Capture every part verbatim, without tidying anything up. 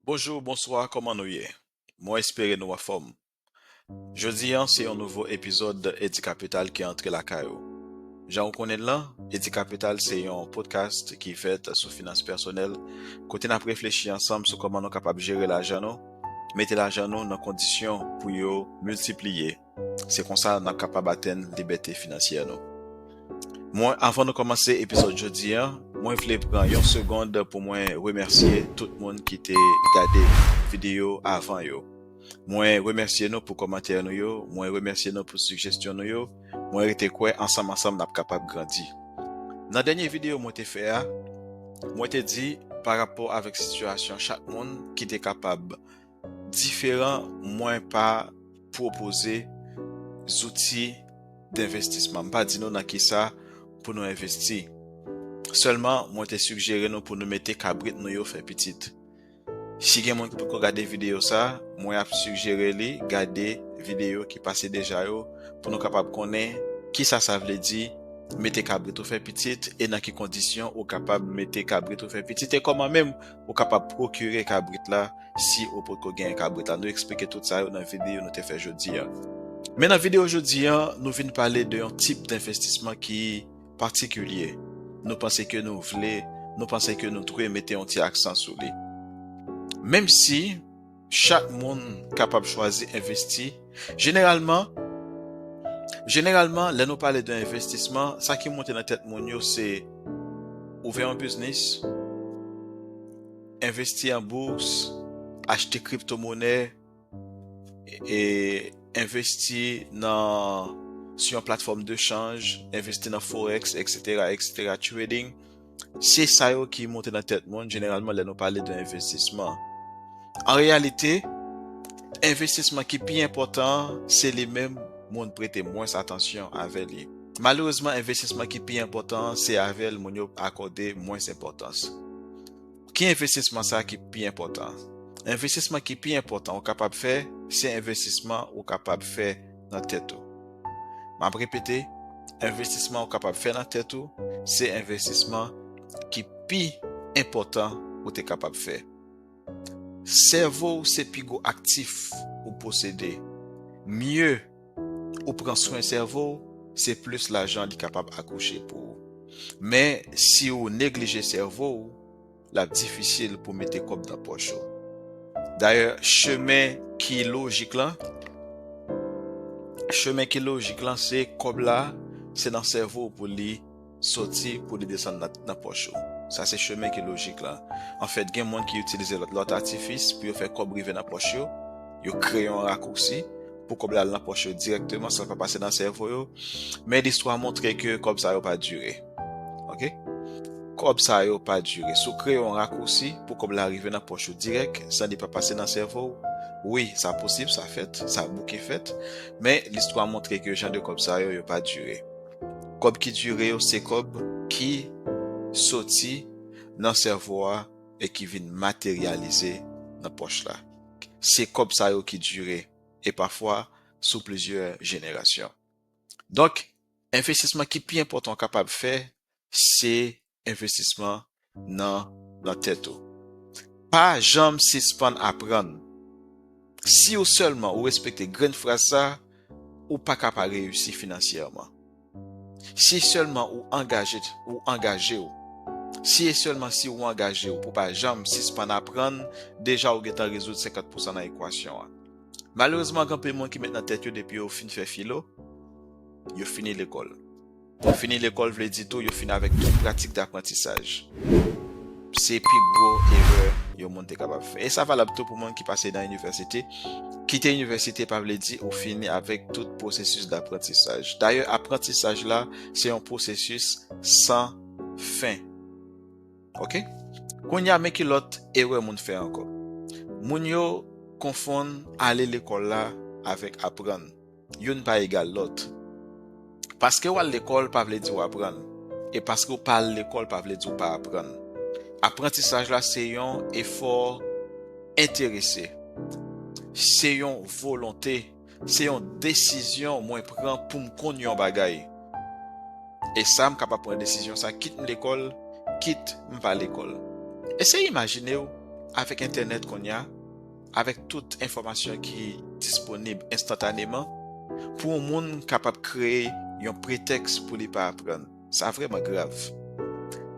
Bonjou, bonswa, kòman nou ye? Mwen espere nou anfòm. Jodi a, se yon nouvo epizòd Edi Kapital ki antre lakay ou. Jan ou konnen l lan, Edi Kapital se yon podcast ki fèt sou finans pèsonèl, kote n ap reflechi ansanm sou kòman nou kapab jere lajan nou, mete lajan nou nan kondisyon pou yo miltipliye. Se konsa n ap kapab atenn libète finansyè nou. Mwen, anvan nou kòmanse epizòd jodi a, mwen vle pran yon segond pou mwen remèsye tout moun ki te gade videyo avan yo. Mwen remèsye nou pou kòmantè nou yo, mwen remèsye nou pou sijesyon nou yo, mwen rete kwè ansanm ansanm n ap kapab grandi. Nan dènye videyo mwen te fè a, mwen te di pa rapò avèk sitiyasyon chak moun ki te kapab diferan, mwen pa pwopoze zouti denvestisman. M pa di nou nan kisa pou nou envesti. Sèlman, mwen te sigjere nou pou nou mete kabrit nou yo fè pitit. Si gen moun ki poko gade videyo sa, mwen ap sigjere li gade videyo ki pase deja yo pou nou kapab konnen kisa sa vle di mete kabrit ou fè pitit e nan ki kondisyon ou kapab mete kabrit ou fè pitit e kòman menm ou kapab pwokire kabrit la si ou potko genyen kabrit la. Nou eksplike tout sa yo nan videyo nou te fè jodi a. Men nan videyo jodi a, nou vin pale de yon tip denvestisman ki patikilye. Nou panse ke nou vle, nou panse ke nou dwe mete yon ti aksan sou li. Menm si chak moun kapab chwazi envesti, jeneralman, jeneralman, lè nou pale de envestisman, sa ki monte nan tèt moun yo se ouvè yon biznis, envesti an bous, achte kriptomonè, e envesti nan, sou yon platfòm de chanj, envesti nan forex, et cetera, et cetera, trading. Se sa yo ki monte nan tèt moun, jeneralman, lè nou pale de envestisman. An reyalite, envestisman ki pi enpòtan, se li menm moun prete mwens atansyon avè li. Malerezman, envestisman ki pi enpòtan, se avè l moun yo akòde mwens enpòtans. Ki envestisman sa ki pi enpòtan? Envestisman ki pi enpòtan ou kapab fè, se envestisman ou kapab fè nan tèt ou. M ap repete, envestisman ou kapab fè nan tèt ou, se envestisman ki pi enpòtan ou te kapab fè. Sèvo w se pi gwo aktif ou posede. Mye ou pran swen sèvo w, se plis lajan li kapab akouche pou ou. Men, si ou neglije sèvo w, l ap difisil pou mete kòb nan pòch ou. Dayè, chemen ki lojik lan, chemen ki lojik lan, se kòb la, se nan sèvo w pou li soti, pou li desann nan, nan pòch ou. Sa se chemen ki lojik lan. Anfèt, gen moun ki itilize lòt, lòt atifis pou yo fè kòb rive nan pòch yo. Yo kreye yon rakousi pou kòb la al nan pòch yo dirèkteman, san l pa pase nan sèvo yo. Men listwa montre ke kòb sa yo pa dire. Oke? Kòb sa yo pa dire. Si w kreye yon rakousi pou kòb la rive nan pòch ou dirèk, san li pa pase nan sèvo w, wi, sa posib, sa fèt, sa bouke fèt, men listwa montre ke jan de kòb sa yo, yo pa dire. Kòb ki dire yo, se kòb ki soti nan sèvo a e ki vin materyalize nan pòch la. Se kòb sa yo ki dire, e pafwa sou plizyè jenerasyon. Donk, envestisman ki pi enpòtan w kapab fè, se envestisman nan, nan tèt ou. Pa janm sispann aprann. Si w sèlman ou respekte grenn fraz sa, ou pa ka pa reyisi finansyèman. Si sèlman ou angaje, ou angaje w, si e sèlman si ou angaje w pou pa janm sispann aprann, deja ou gentan rezoud senkant pousan nan ekwasyon an. Malerezman, gen anpil moun ki met nan tèt yo depi yo fin fè filo, yo fini lekòl. Fini lekòl vle di tou yo fini avèk tout pratik daprantisaj. Se pi gwo erè yon moun te kapab fè. E sa valab tou pou moun ki pase nan inivèsite. Kite inivèsite pa vle di ou fini avèk tout pwosesis daprantisaj. Dayè, aprantisaj la, se yon pwosesis san fen. Oke? Kounye a, men ki lòt erè moun fè ankò. Moun yo konfonn ale lekòl la avèk aprann. Youn pa egal lòt. Paske w al lekòl pa vle di w aprann. E paske w pa al lekòl pa vle di w pa aprann. Aprantisaj la se yon efò enterese. Se yon volonte. Se yon desizyon mwen pran pou m konn yon bagay. E sa, m kapab pran desizyon sa, kit m lekòl, kit m pa lekòl. Eseye imajine w, Avèk entènèt kounye a, avèk tout enfòmasyon ki disponib enstantaneman, pou yon moun kapab kreye yon pretèks pou li pa aprann. Sa vrèman grav.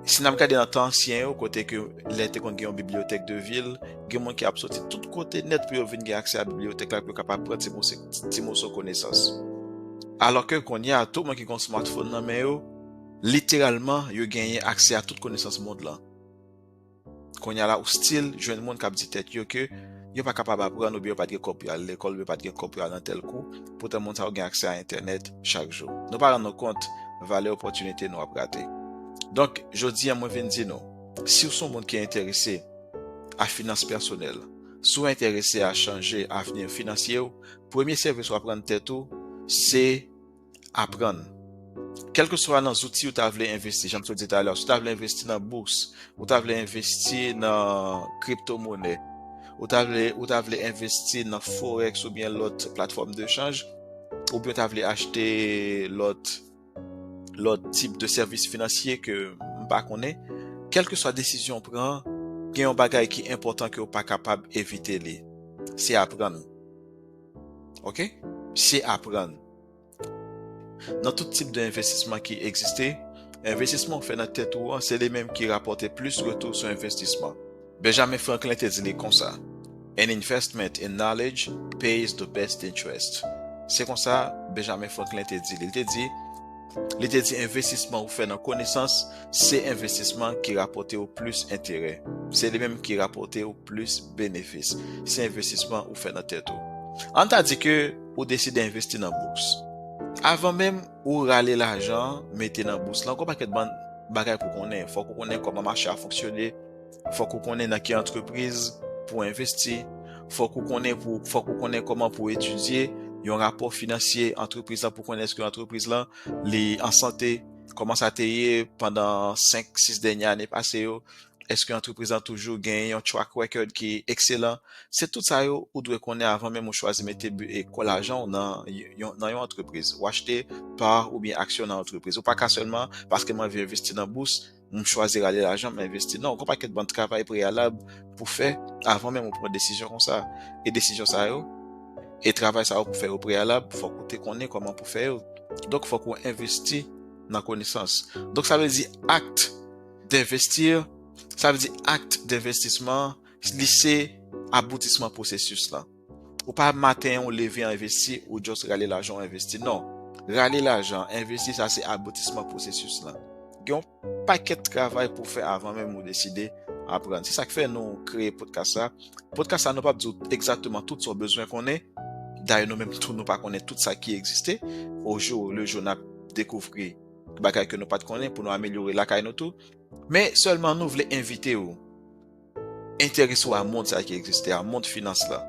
Si n ap gade nan tan ansyen yo, kote ke lè te konn gen yon bibliyotèk de vil, gen moun ki ap soti tout kote nèt pou yo vin gen aksè a bibliyotèk la, pou yo kapab pran ti moso, ti moso konesans. Alòske kounye a, tout moun ki gen yon smartphone nan men yo, literalman, yo genyen aksè a tout konesans mond lan. Kounye a la, ou still jwenn moun k ap di tèt yo ke yo pa kapab aprann, oubyen yo pa t gen kòb pou y al lekòl, oubyen yo pa t gen kòb pou y al nan tèl kou. Poutan, moun sa yo gen aksè a entènèt chak jou. Nou pa rann nou kont valè opòtinite nou ap rate. Donk, jodi a, mwen vin di nou, si w se yon moun ki enterese a finans pèsonèl, si w enterese a chanje avni finansye w, premye sèvis w ap rann tèt ou, se aprann. Kèlkeswa nan zouti ou ta vle envesti, jan m te di talè, si w ta vle envesti nan bous, ou ta vle envesti nan kriptomonè, ou ta vle, ou ta vle envesti nan forex oubyen lòt platfòm de chanj, oubyen ou ta vle achte lòt, lòt tip de sèvis finansye ke m pa konnen, kèlkeswa desizyon w pran, gen yon bagay ki enpòtan ke w pa kapab evite li. Se aprann. Oke? Se aprann. Nan tout tip de envestisman ki egziste, envestisman w fè nan tèt ou an, se li menm ki rapòte plis retou sou envestisman. Benjamin Franklin te di li konsa, "An investment in knowledge pays the best interest." Se konsa Benjamin Franklin te di li. Li te di, li te di, envestisman ou fè nan konesans, se envestisman ki rapòte w plis enterè. Se li menm ki rapòte w plis benefis. Se envestisman ou fè nan tèt ou. Ann ta di ke ou deside envesti nan bous. Avan menm ou rale lajan an, mete nan bous lan, gon pakèt bann bagay pou konnen. Fòk ou konnen kòman mache a fonksyone. Fòk ou konnen nan ki antrepriz pou envesti. Fòk ou konnen pou, fòk ou konnen kòman pou etidye yon rapò finansye antrepriz lan pou konnen èske antrepriz lan li an sante, kòman sa te ye pandan senk, sis dènye ane pase yo. Èske antrepriz lan toujou gen yon track record ki ekselan? Se tout sa yo ou dwe konnen avan menm ou chwazi mete bi-, e, kò lajan w nan yon, nan yon antrepriz. Ou achte pa oubyen aksyon nan antrepriz. Ou pa ka sèlman, paske m anvi envesti nan bous, m chwazi rale lajan m envesti. Non, gon pakèt bann travay preyalab pou fè avan menm ou pran desizyon konsa. E desizyon sa yo, e travay sa yo pou fè yo preyalab, fòk ou te konnen kòman pou fè yo. Donk, fòk ou envesti nan konesans. Donk, sa vle di acte d'investir, sa vle di acte d'investissement, li se aboutisman pwosesis lan. Ou pa maten ou leve envesti, ou just rale lajan ou envesti. Non. Rale lajan, envesti, sa se aboutisman pwosesis lan. Gen yon pakèt travay pou fè avan menm ou deside aprann. Se sa k fè nou kreye podcast sa. Podcast sa, nou p ap di w egzakteman tout sa w bezwen konnen. Dayè, nou menm tou, nou pa konnen tout sa ki egziste. Au jour le jour, n ap dekouvri bagay ke nou pa t konnen pou nou amelyore lakay nou tou. Men sèlman nou vle envite w enterese w a mond sa ki egziste, a mond finans la.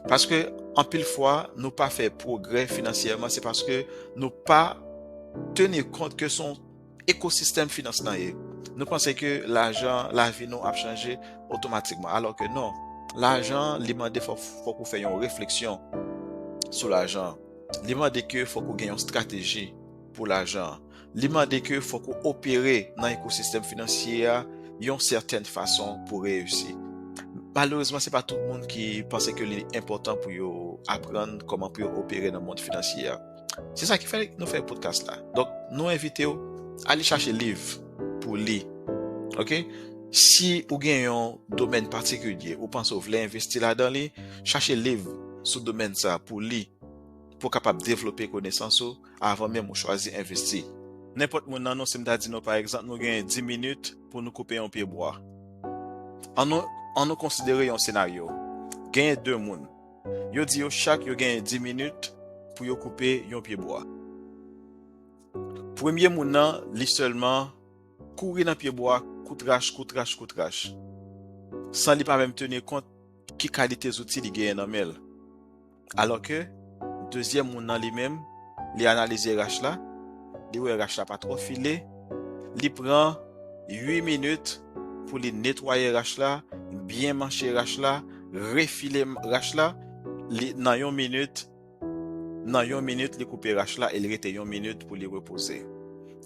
Paske anpil fwa, nou pa fè pwogrè finansyèman, se paske nou pa teni kont ke se yon ekosistèm finans lan ye. Nou panse ke lajan, lavi nou ap chanje otomatikman, alò ke non. Lajan, li mande fò, fòk ou fè yon refleksyon sou lajan. Li mande ke fòk ou gen yon estrateji pou lajan. Li mande ke fòk ou opere nan ekosistèm finansye a yon sètèn fason pou reyisi. Malerezman, se pa tout moun ki panse ke li enpòtan pou yo aprann kòman pou yo opere nan mond finansye a. Se sa ki fè nou fè podcast la. Donk, nou envite w ale chache liv pou li. Oke? Si ou gen yon domèn patikilye, ou panse ou vle envesti ladan li, chache liv sou domèn sa pou li, pou w kapab devlope konesans ou avan menm ou chwazi envesti. Nenpòt moun nan nou, si m ta di nou, pa egzanp, nou genyen dis minit pou nou koupe yon pye bwa. An nou, an nou konsidere yon senaryo. Genyen de moun. Yo di yo chak yo genyen dis minit pou yo koupe yon pye bwa. Premye moun nan, li sèlman kouri nan pye bwa, kout rach, kout rach, kout rach. San li pa menm teni kont ki kalite zouti li genyen nan men l. Alò ke, dezyèm moun nan li menm, li analize rach la, li wè rach la pa twò file, li pran uit minit pou li netwaye rach la, byen manche rach la, refile rach la, li, nan yon minit, nan yon minit, li koupe rach la e li rete yon minit pou li repoze.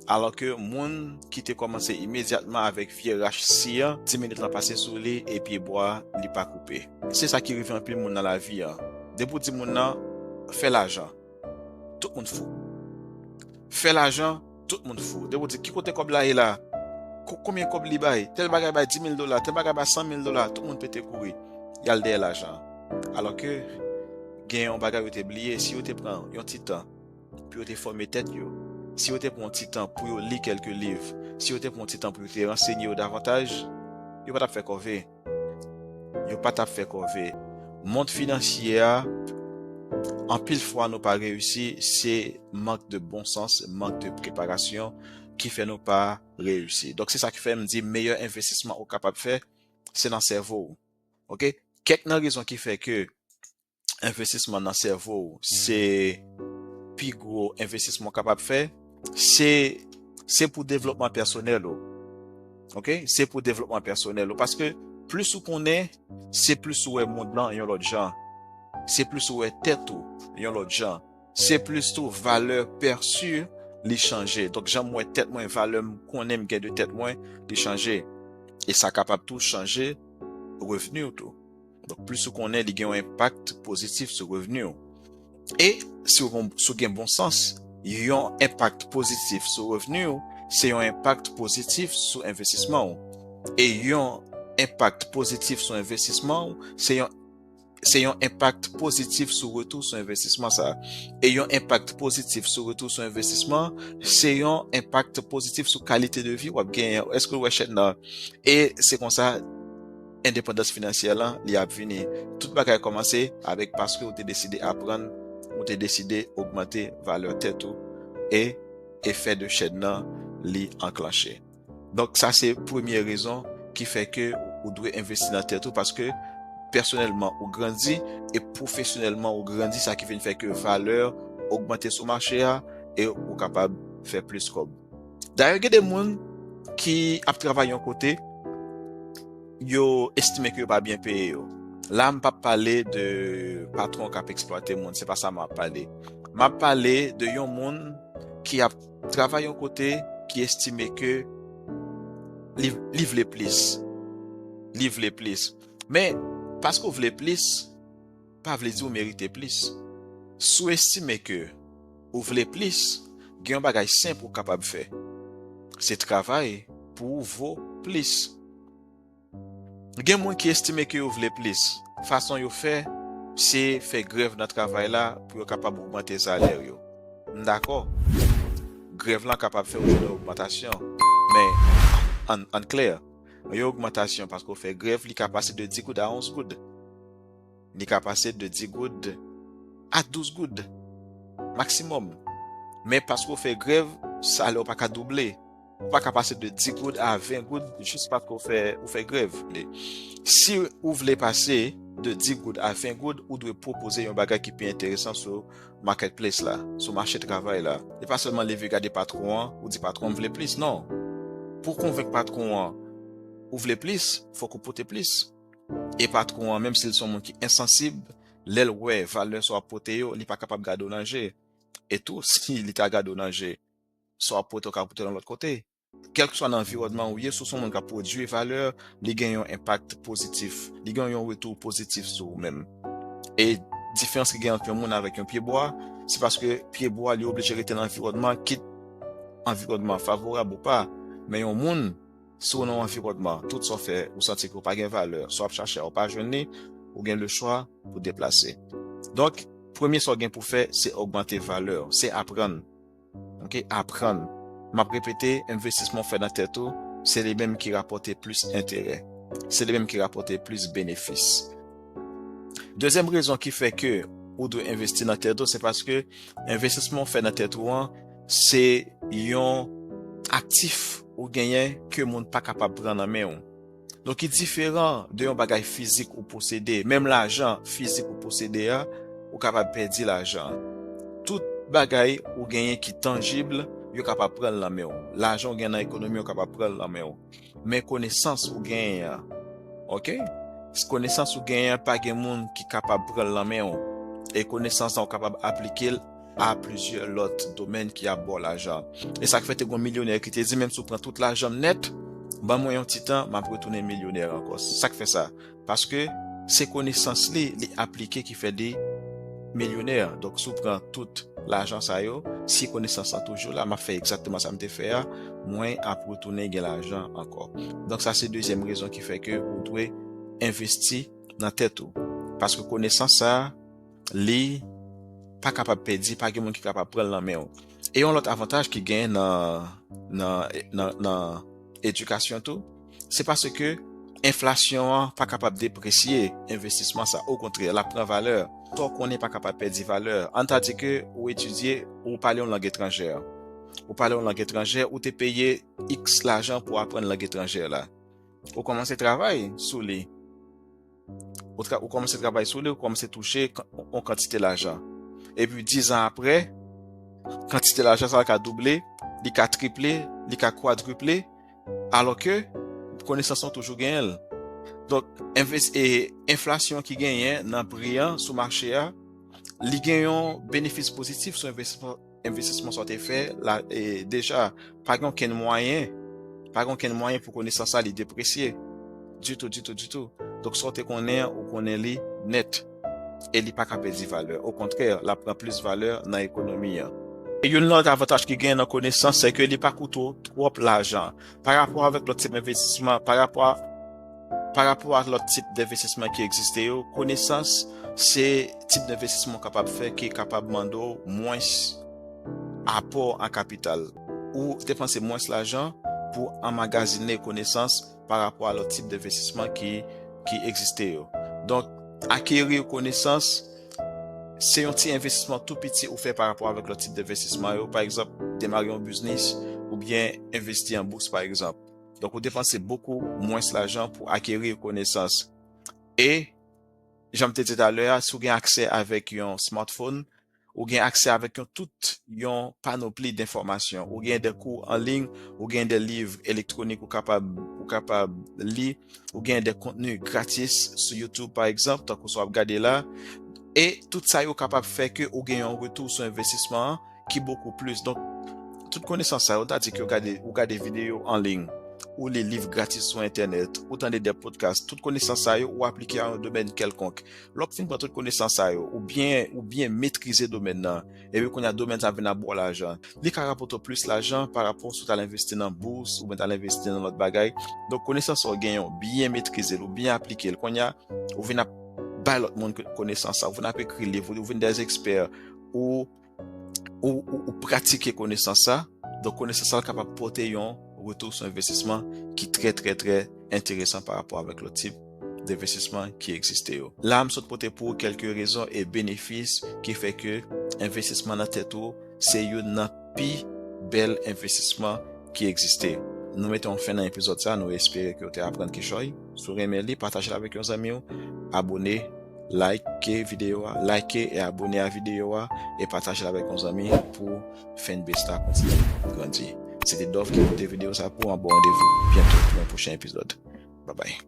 Alòske moun ki te kòmanse imedyatman avèk vye rach si an, di minit lan pase sou li e pye bwa li pa koupe. Se sa ki rive anpil moun nan lavi an. Depi w di moun nan, fè lajan, tout moun fou. Fè lajan, tout moun fou. Depi w di, ki kote kòb la ye la? Ko- Konbyen kòb li bay? Tèl bagay bay di mil dola, tèl bagay bay san mil dola, tout moun pete kouri. Y al dèyè lajan. Alòske, gen yon bagay yo te bliye, si yo te pran yon ti tan pou yo te fòme tèt yo, si yo te pran yon ti tan pou yo li kèlke liv, si yo te pran yon ti tan pou yo te ransenye yo davantaj, yo pa t ap fè kòve. Yo pa t ap fè kòve. Mond finansye a, anpil fwa nou pa reyisi, se mank de bon sans, mank de preparasyon ki fè nou pa reyisi. Donk, se sa ki fè m di meyè envestisman ou kapab fè, se nan sèvo w. Oke? Kèk nan rezon ki fè ke envestisman nan sèvo w se pi gwo envestisman w kapab fè, se, se pou devlopman pèsonèl ou. Oke? Se pou devlopman pèsonèl ou. Paske plis ou konnen, se plis ou wè mond lan yon lòt jan. Se plis ou wè tèt ou yon lòt jan. Se plis tou valè pèsi li chanje. Donk, jan m wè tèt mwen, valè m konnen m gen de tèt mwen, li chanje. E sa kapab tou chanje revni w tou. Donk, plis ou konnen, li gen yon enpak pozitif sou revni w. E si w gon- si w gen bon sans, yon enpak pozitif sou revni w, se yon enpak pozitif sou envestisman w. E yon enpak pozitif sou envestisman w, se yon, se yon enpak pozitif sou retou sou envestisman sa. E yon enpak pozitif sou retou sou envestisman, se yon enpak pozitif sou kalite de vi w ap genyen. Èske w wè chèn nan? E se konsa, endepandans finansyè lan, li ap vini. Tout bagay kòmanse avèk paske ou te deside aprann, ou te deside ogmante valè tèt ou, e efè de chèn nan, li anklanche. Donk, sa se premye rezon ki fè ke ou dwe envesti nan tèt ou, paske pèsonèlman ou grandi e pwofesyonèlman ou grandi, sa ki vin fè ke valè ogmante sou mache a e ou kapab fè plis kòb. Dayè, gen de moun ki ap travay yon kote, yo estime ke yo pa byen peye yo. La, m p ap pale de patwon k ap eksplwate moun, se pa sa m ap pale. M ap pale de yon moun ki ap travay yon kote, ki estime ke li, li vle plis. Li vle plis. Men, paske w vle plis, pa vle di w merite plis. Si w estime ke ou vle plis, gen yon bagay senp ou kapab fè. Se travay pou ou vo plis. Gen moun ki estime ke yo vle plis. Fason yo fè, se fè grèv nan travay la pou yo kapab ogmante salè yo. M dakò. Grèv lan kapab fè w jwenn yon ogmantasyon. Men, ann, ann klè, yon ogmantasyon paske w fè grèv, li ka pase de dis goud a onz goud. Li ka pase de dis goud a douz goud maksimòm. Men paske w fè grèv, salè w pa ka double. Ou pa ka pase de dis goud a ven goud jis paske w fè, ou fè grèv. Si ou vle pase de dis goud a ven goud, ou dwe pwopoze yon bagay ki pi enteresan sou marketplace la, sou mache travay la. E pa sèlman leve gade patwon an, ou di, "Patwon, m vle plis." Non. Pou w konvenk patwon an ou vle plis, fòk ou pote plis. E patwon an, menm si l se yon moun ki ensansib, lè l wè valè sa w ap pote yo, li pa kapab gade w nan je. E tou, si li ta gade w nan je, sa w ap pote, w ka pote l yon lòt kote. Kèlkeswa nan anviwònman ou ye, si w se yon moun k ap pwodui valè, li gen yon enpak pozitif. Li gen yon retou pozitif sou ou menm. E diferans ki gen ant yon moun avèk yon pyebwa, se paske pyebwa, li oblije rete nan anviwònman, kit anviwònman favorab ou pa. Men yon moun, si w nan yon anviwònman, tout sa w fè, ou santi ke w pa gen valè, sa w ap chache a, ou pa jwenn li, ou gen le chwa pou deplase. Donk, premye sa w gen pou fè, se ogmante valè w, se aprann. Oke, aprann. M ap repete, envestisman w fè nan tèt ou, se li menm ki rapòte plis enterè. Se li menm ki rapòte plis benefis. Dezyèm rezon ki fè ke ou dwe envesti nan tèt ou, se paske envestisman w fè nan tèt ou an, se yon aktif ou genyen ke moun pa kapab pran nan men w. Donk, li diferan de yon bagay fizik ou posede. Menm lajan fizik ou posede a, ou kapab pèdi lajan an. Tout bagay ou genyen ki tanjib, yo kapab pran l nan men w. Lajan w gen nan ekonomi, yo kapab pran l nan men w. Men konesans ou genyen an, oke? Konesans ou genyen an, pa gen moun ki kapab pran l nan men w. E konesans lan, ou kapab aplike l a plizyè lòt domèn ki ap ba w lajan. E sa k fè te gen yon milyonè ki te di, menm si w pran tout lajan m nèt, ban mwen yon ti tan, m ap retounen milyonè ankò. Sa k fè sa? Paske se konesans li, li aplike ki fè li milyonè. Donk, si w pran tout lajan sa yo, si konesans lan toujou la, m ap fè egzakteman sa m te fè a, mwen ap retounen gen lajan ankò. Donk, sa se dezyèm rezon ki fè ke ou dwe envesti nan tèt ou. Paske konesans sa, li pa kapab pèdi, pa gen moun ki kapab pran l nan men w. E yon lòt avantaj ki genyen nan, nan, nan, nan edikasyon tou, se paske enflasyon an pa kapab depresye envestisman sa. Okontrè, l ap pran valè. Sa w konnen pa kapab pèdi valè. Ann ta di ke ou etidye, ou pale yon lang etranjè. Ou pale yon lang etranjè, ou te peye X lajan pou aprann lang etranjè la. Ou kòmanse travay sou li. Ou, tra, ou kòmanse travay sou li, ou kòmanse touche yon kantite lajan. Epi, diz an apre, kantite lajan sa a ka double, li ka triple, li ka kwadriple, alò ke konesans lan toujou genyen l. Donk, enves, e, enflasyon ki genyen nan pri an sou mache a, li gen yon benefis pozitif sou envestisman, envestisman sa w te fè la, e, deja. Pa gen okenn mwayen, pa gen okenn mwayen pou konesans sa li depresye. Ditou, ditou, ditou. Donk, sa w te konnen an, ou konnen li nèt. E li pa ka pèdi valè. Okontrè, l ap pran plis valè nan ekonomi an. E youn lòt avantaj ki gen nan konesans, se ke li pa koute w twòp lajan. Pa rapò avèk lòt tip envestisman, pa rapò a, pa rapò a lòt tip envestisman ki egziste yo, konesans se tip envestisman w kapab fè ki kapab mande w mwens apò an kapital. Ou depanse mwens lajan pou anmagazine konesans pa rapò a lòt tip envestisman ki, ki egziste yo. Donk, akeri konesans, se yon ti envestisman tou piti ou fè pa rapò avèk lòt tip envestisman yo. Pa egzanp, demare yon biznis oubyen envesti an bous, pa egzanp. Donk, ou depanse bokou mwens lajan pou akeri konesans. E, jan m te di talè a, si w gen aksè avèk yon smartphone, ou gen aksè avèk yon tout yon panopli denfòmasyon. Ou gen de kou an liy, ou gen de liv elektwonik ou kapab, ou kapab li, ou gen de kontni gratis sou YouTube, pa egzanp, tankou sa w ap gade la. E tout sa yo kapab fè ke ou gen yon retou sou envestisman an ki bokou plis. Donk, tout konesans sa yo, ta di ke ou gade, ou gade videyo an liy, ou li liv gratis sou entènèt, ou tande de podcast, tout konesans sa yo, ou aplike a yon domèn kèlkonk. Lè w fin pran tout konesans sa yo, ou byen, ou byen metrize domèn nan, epi kounye a domèn sa vin ap ba w lajan. Li ka rapòte w plis lajan pa rapò si w t al envesti nan bous, oubyen t al envesti nan lòt bagay. Donk, konesans sa w genyen, ou byen metrize l, ou byen aplike l. Kounye a, ou vin ap bay lòt moun ko-, konesans sa, ou vin ap ekri liv, ou vin de ekspè, ou, ou, ou, ou pratike konesans sa. Donk, konesans sa kapab pote yon retou sou envestisman ki trè, trè, trè enteresan pa rapò avèk lòt tip envestisman ki egziste yo. La, m sot pote pou ou kèlke rezon e benefis ki fè ke envestisman nan tèt ou se youn nan pi bèl envestisman ki egziste. Nou mete yon fen nan epizòd sa, nou espere ke w te aprann kichòy. Si w renmen li, pataje l avèk yon zanmi w, abone, like videyo a, like e abone a videyo a, e pataje l avèk yon zanmi pou fanbase la kontinye grandi. Se te Dove ki pote videyo sa pou w, an bon randevou byento pou yon pwochen epizòd. Babay.